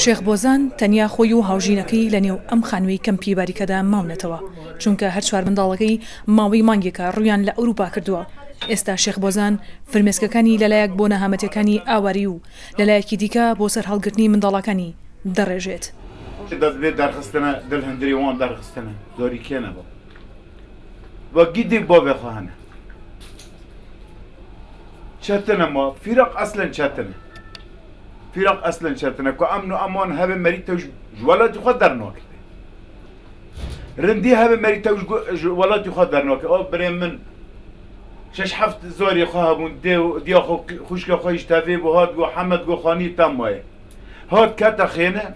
شێخ بۆزان تەنیا خۆی و هاوژینەکەی لەنێو ئەم خانووەی کەمپی باریکەدا ماونەتەوە، چونکە هەر چوار منداڵەکەی ماوەی مانگێکە ڕوویان لە ئەوروپا کردووە. ئێستا شێخ بۆزان فرمێسکەکانی لەلایەک بۆ نەهامەتیەکانی ئاوارەی و لەلایەکی دیکە بۆ سەر هەڵگرتنی منداڵەکانی دەڕێژێت. دەست بێ دەرخستنە دل هندری وان دەرخستنە زۆری کێ نەبوو وە گیدی بۆ بێ خۆ هەنە چەتنە ما فیرق ئەسلن چەتنە فیرق ئەسلن چەتنە کو ئەمن و ئەمان هەبێ مەری تەوش وەلاتی خۆ دەرناکرێ رندی هەبێ مەری تەوش وەلاتی خۆ دەرناکرێ ئەو برێ من شەش حەفت زۆری خۆ هەبوون دێ و دیا خۆ خوشکە خۆیش تەڤێ بوو هات گۆ حەمەد گۆ خانی تەم وایە هات کەتە خێنە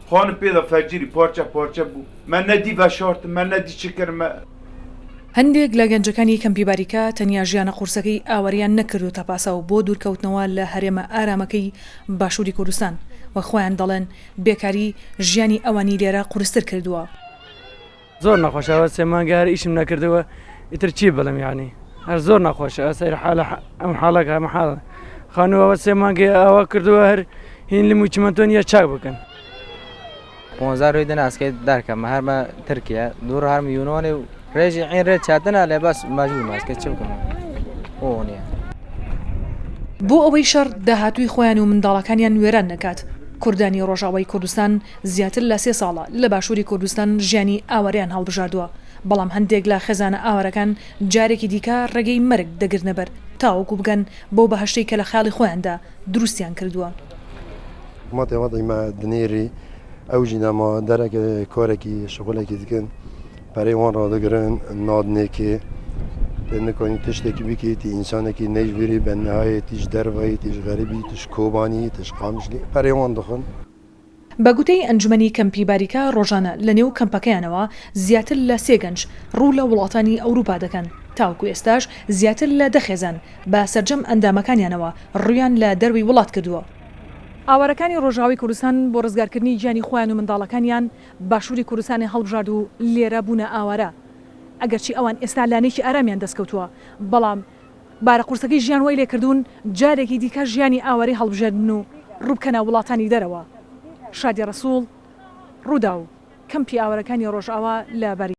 خانم پێدا فەجری پارچە پارچە بوو مە نەدی ڤەشارتم مە نەدی چ کرد مە. هەندێک لە گەنجەکانی کەمپی باریکە تەنیا ژیانە قورسەکەی ئاوارەیان نەکردۆتە پاساو بۆ دوورکەوتنەوە لە هەرێمە ئارامەکەی باشووری کوردستان، وەک خۆیان دەڵێن بێکاری ژیانی ئەوانی لێرە قورستر کردووە. زۆر ناخۆشە ئەوە سێ مانگە هەر ئیشم نەکردووە ئیتر چی بڵێم یعنی هەر زۆر ناخۆشە ئەسەر حالە ئەم حاڵەکە ئەم حاڵە خانوو ئەوە سێ مانگێ ئاوا کردووە هەر هین لم و چمەنتۆ نییە چاک بکەن. پۆنزا روی دن ئاسکێ دەرکەم هەرمە ترکیە دوور هەرم یونۆنێ و رێژی عین رێ چاتنە لێ بەس مەجبور ماسکێ چ بکەم ئۆ نیە. بۆ ئەوەی شەڕ داهاتووی خۆیان و منداڵەکانیان وێران نەکات، کوردانی ڕۆژاوای کوردستان زیاتر لە سێ ساڵە لە باشووری کوردستان ژیانی ئاوارەیان هەڵبژاردووە، بەڵام هەندێک لە خێزانە ئاوارەکان جارێکی دیکە ڕێگەی مەرگ دەگرنەبەر تاوەکو بگەن بەو بەهەشتەی کە لە خەیاڵی خۆیاندا دروستیان کردووە. حکومەتێ وەزعی مە دنێری ئەو ژی دەما دەرەکە کارێکی شغلێکی دکن پەرەی وان ڕادگرن نادنێکێ تێ نکانی تشتێکی بکی تی ئینسانێکی نەیژبری بە نهایە تیش دەرڤەی تیش غەریبی تش کۆبانی تش قامشلی پەرەی وان دخن. بە گوتەی ئەنجومەنی کەمپی باریکە ڕۆژانە لە نێو کەمپەکەیانەوە زیاتر لە سێ گەنج ڕوو لە وڵاتانی ئەوروپا دەکەن، تاوەکو ئێستاش زیاتر لە دە خێزان بە سەرجەم ئەندامەکانیانەوە ڕوویان لە دەروەی وڵات کردووە. ئاوارەکانی ڕۆژئاوای کوردستان بۆ ڕزگارکردنی گیانی خۆیان و منداڵەکانیان باشووری کوردستانیان هەڵبژارد و لێرە بوونە ئاوارە، ئەگەرچی ئەوان ئێستا لانەیەکی ئارامیان دەستکەوتووە، بەڵام بارە قورسەکەی ژیان وای لێکردوون جارێکی دیکە ژیانی ئاوارەی هەڵبژێرن و ڕووبکەنە وڵاتانی دەرەوە. شادی ڕەسوڵ، ڕووداو، کەمپی ئاوارەکانی ڕۆژئاوا لە باریکە.